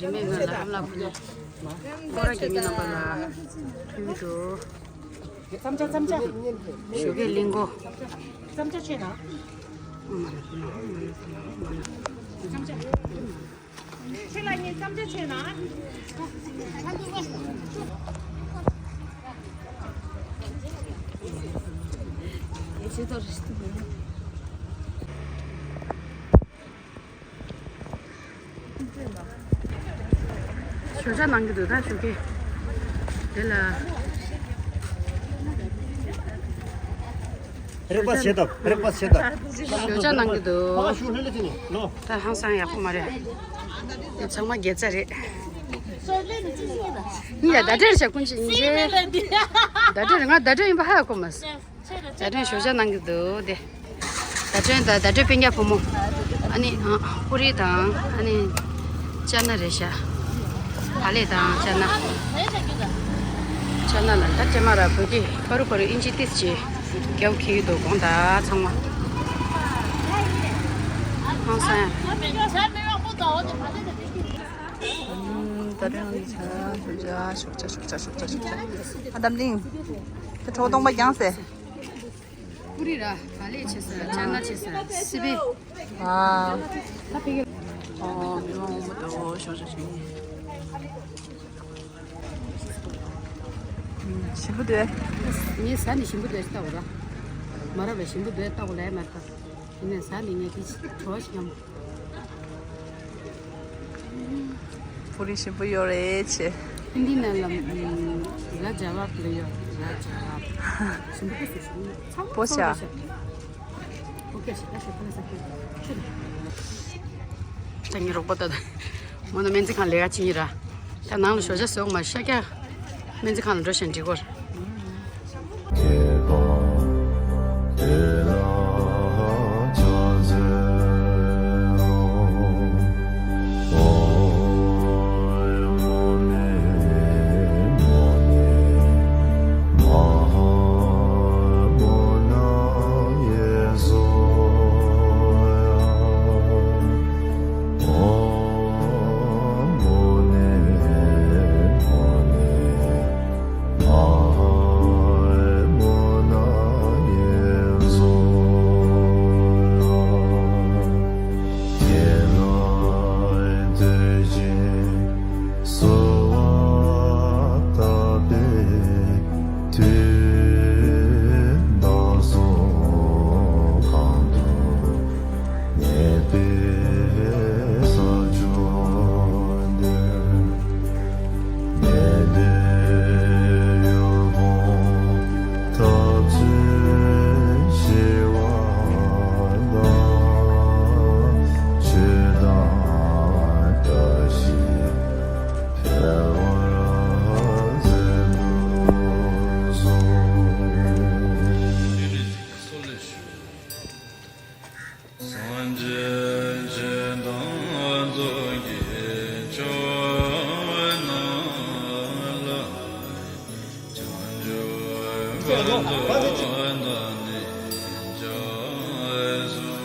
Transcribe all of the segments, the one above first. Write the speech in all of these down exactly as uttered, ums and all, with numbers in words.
རིན་མེད་ངང་ལ་ཨ་མ་ལགས་ཁོ་གཉིས་སྐོར་ར་རྒྱ་མི་རྣམ་པ་ལ་ཕུལ་འདུག་ཙམ་ཅ་ཙམ་ཅ། ཞོགས་ཀས་གླིང་སྐོར། ཙམ་ཅ་ཆེ་ན། ཙམ་ཅ། ཁྱེད་ལ་ངས་ཙམ་ཅ་ཆེ་ན། ཞོགས་ཇ་གནང་གི་འདུག་ད་ཞོགས་ཀས། དེ་ལ། རེག་པ་བྱེད་དང་རེག་པ་བྱེད་དང་། ཞོགས་ཇ་གནང་གི་འདུག་ད་ཧང་སང་ཡག་པོ་མ་རེད། དེ་ཚང་མ་དགེ་རྩ་རེད། ཡ་ད་དྲན་ཞག་ཀུན་གྱི་ཉིན་རེད། ད་དྲན་ང་ད་དྲན་ཡིན་པ་ཧ་གོ་མ་སོང་། ཟླ་སྒྲོན་ཞོགས་ཇ་གནང་གི་འདུག་དེ། ཟླ་སྒྲོན་དང་ཟླ་སྒྲོན་སྤུན་ཀྱག་བུ་མོ། ཨ་ནི་ཨ། ཀུ་རི་དང་ཨ་ནི། ཅ་ན་རེད་ཤག་བག་ལེབ་དང་ཅ་ན། ཅ་ན་ལ་ད་ཅ་མ་ར་བོད་སྐད་པ་རུ་པ་རུ་ཨིན་ཇི་ཏིས་ཅི། རྒྱབ་ཁེལ་གི་འདུག་དགོངས་དག་ཚང་མ། ཁང་སང་། ད་རིང་ལ་ཆ་ཞོག་ཆ་ཞོག་ཆ་ཞོག་ཆ་ཞོག་ཆ། ཨ་དམ་གླིང་། དེ་གྲོགས་སྟོང་པ་རྒྱང་སེ། ཀུ་རི་ར་ག་ལེ་ཆེ་ས་ཅ་ན་ཆེ་ས་སི་པེ། ཨ། ཨོ་མི་མང་མང་པོ་འདུག་ཞོག་ཞོག་ཞོག། ཞིམ་པོ་འདུག་ངས་ཟ་ནས་ཞིམ་པོ་འདུག་ལྟ་བུ་ར། མ་རབས་ལ་ཞིམ་པོ་འདུག་ལྟ་བུ་ལས་མ་ཐག་ཡིན་ནས་ཟ་ནས་ངས་དེ་གྲོགས་ཤིག་ཉམས། ཕུ་རི་ཞིམ་པོ་ཡོད་རེད་ཆེ། ཧིན་དི་ནང་ལ་ལ་ཇ་བབ་ལ་ཡོད་ལ་ཇ་བབ། ཞིམ་པོ་སུ་ཞིམ་ཚང་པོ་ཤ། ཨོ་ཀེ་ཤ་ད་ཤ་ཁ་ལ་ས་ཁུ་ཤ། ད་ངའི་རོགས་པ་ད་ད། མོ་ན་སྨན་རྩིས་ཁང་ལས་ཀ་བྱེད་ཀྱི་ར། ད་ནང་ལ་ཞོགས་ཇ་ཟོས་མ་ཤ་ཀྱ། སྨན་རྩིས་ཁང་ལ་འགྲོ་ཞིང་འགྲིག་གོ། སངས་རྒྱས་ཆེན་དང་རྫོགས་ཀྱི་ཕྱོགས་རྣམས་ལ། བྱང་ཆུབ་ཀུན་ཏུ་བདག་ནི་སྐྱབས་སུ་མཆི།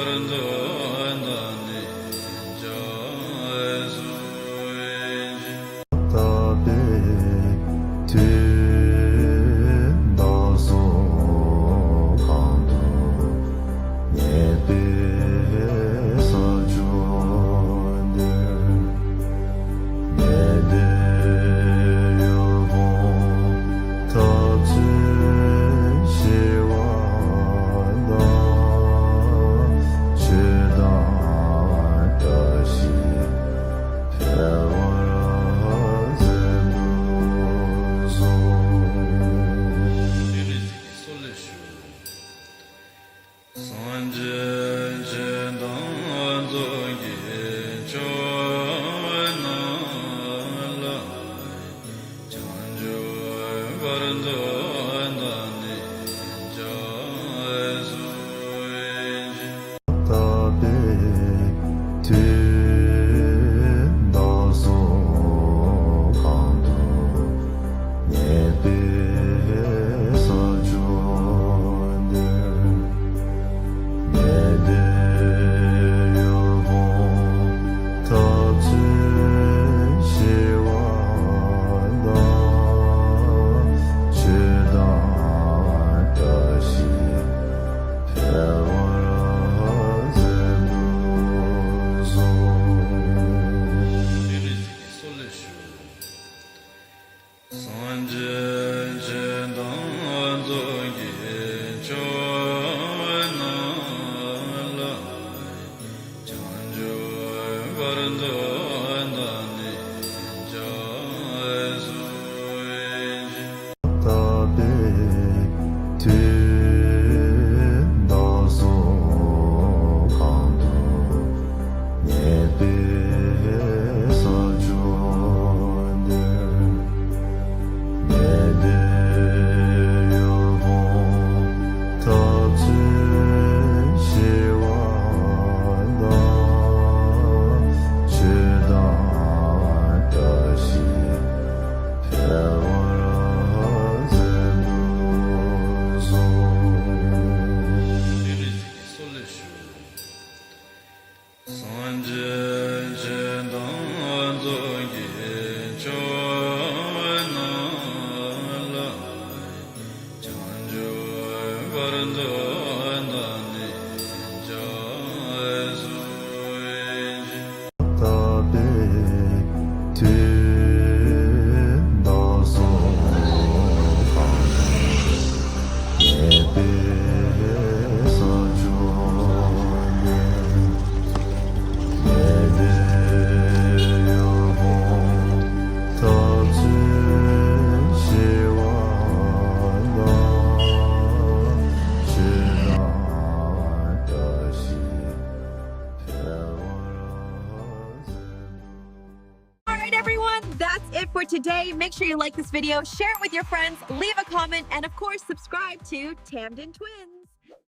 བར་མཛོད་དང་ནི་འཇའ་ཟུམ་ཞིང་། བཏབ་པའི་དུས་དག་སོགས་གང་དུ་རྙེད་པའི་ས་ཕྱོགས་འདིར། ངས་དེ་ཡོལ་བོང་ཐག་ཚུད་ཤེས་པ་དང་། ཆོས་དང་བཀྲ་ཤིས་འཕེལ་བར་མཛད་དུ་གསོལ། སངས་རྒྱས་ཆོས་དང་ཚོགས་ཀྱི་མཆོག་རྣམས་ལ། བྱང་ཆུབ་བར་མཛོད་དང་ནི་འཇའ་ཟུམ་ཞིང་། བཏབ་པའི་དུས་དག་སོགས་གང་དུ་རྙེད་པའི་ས་ཕྱོགས་འདིར། ངས་དེ་ཡོལ་བོང་ཐག་ཚུད་ཤེས་པ་དང་། ཆོས་དང་བཀྲ་ཤིས་འཕེལ་བར་མཛད་དུ་གསོལ། སངས་རྒྱས་ཆོས་དང་ཚོགས་ཀྱི་མཆོག་རྣམས་ལ། བྱང་ཆུབ་བར་མཛོད་དང་ནི་འཇའ་ཟུམ་ཞིང་། བཏབ་པའི་དུས་དག་སོགས་གང་དུ་རྙེད་པའི་ས་ཕྱོགས་འདིར། ངས་དེ་ཡོལ་བོང་ཐག་ཚུད་ཤེས་པ་དང་། ཆོས་དང་བཀྲ་ཤིས་འཕེལ་བར་མཛད་དུ་གསོལ། སངས་རྒྱས་ཆོས་དང་ཚོགས་ཀྱི་མཆོག་རྣམས་ལ། བྱང་ཆུབ་བར་མཛོད་དང་ནི་འཇའ་ཟུམ་ཞིང་། བཏབ་པའི་དུས་དག་སོགས་གང་དུ་རྙེད་པའི་ས་ཕྱོགས་འདིར། ངས་དེ་ཡོལ་བོང་ཐག་ཚུད་ཤེས་པ་དང་། ཆོས་དང་བཀྲ་ཤིས་འཕེལ་བར་མཛད་དུ། All right, everyone, that's it for today. Make sure you like this video, share it with your friends, leave a comment, and of course, subscribe to Tamden Twins.